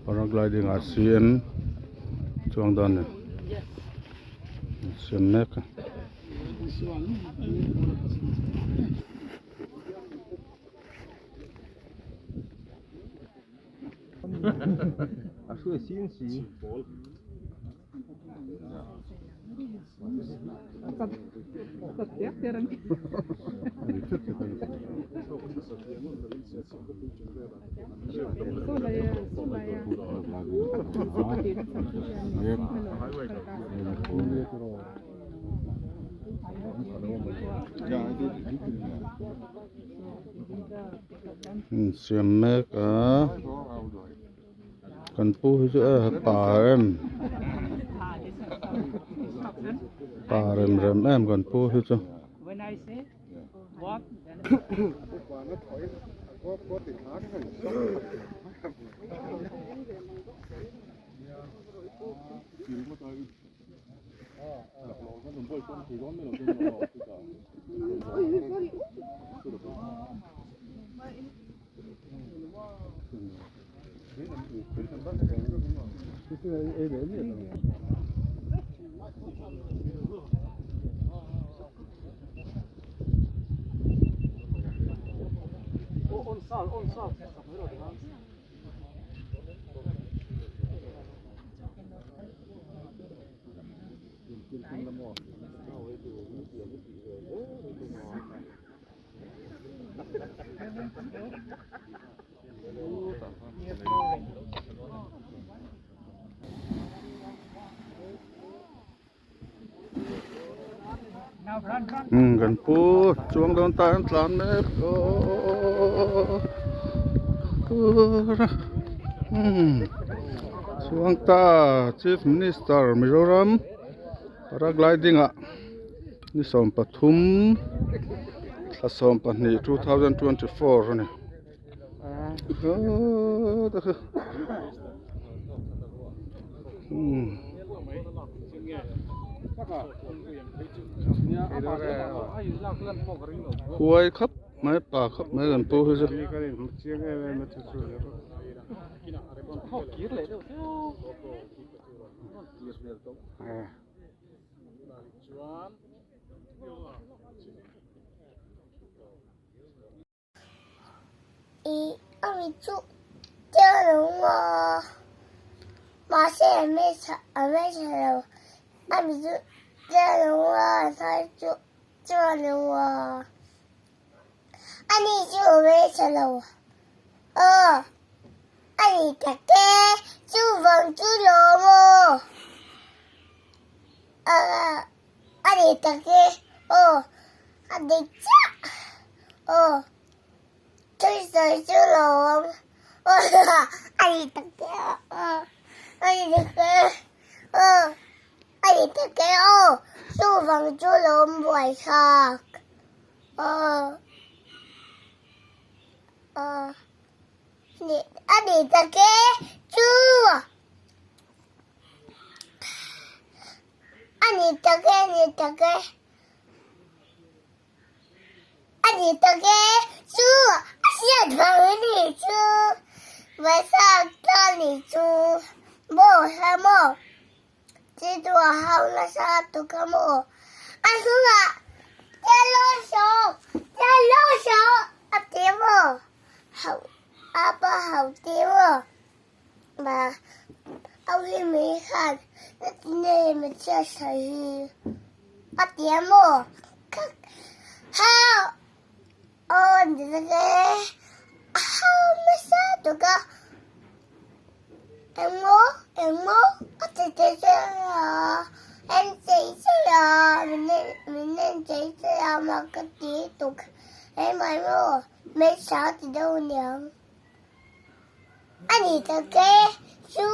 Paragliding ah CM chuang dawn a ni siam mek a. Siam mek a. Kan pu hi chu e pa em pa rem rem em kan pu hi chu. Umm kan pu chuang dawn ta an tlan mek awww umm chuang ta chief minister Mizoram paragliding ah. Ni 13 thla 12 2024 a ni. Huai khawp mai pa khawp mai kan pu hi chu. I a mi chu tia lo maw mahse a hmeichhe a hmeichhe lo a mi chu tia lo maw a chu tia lo maw ani chu a hmeichhe lo aw ani tak e chuvang chu lo maw ani tak e aw a dik chiah aw. Thusawi chu lo awm a ni tak e aw a ni tak e aw a ni tak e aw chuvang chu lo awm buai thlak aw aw a ni tak e chu a ni tak e a ni tak e. A ni tak e, chu a hriat vang a ni chu, Vaisakh ta ni chu maw hla maw, chi chu a hau nasa tuk a maw, a hnungah Telo saw, Telo saw a ti maw, hau a pa hau ti maw, ma au hi mi khan na ti nei mi chhiat sawi hi. A ti a maw? Ka hau aw ni tak e, a hau nasa tuk a, engmaw engmaw a ti chei chei a, en chei chei a, min en min en chei chei a mah ka ti tuk, engmah emaw hmeichhia a ti deuh aniang. A ni tak e, chu.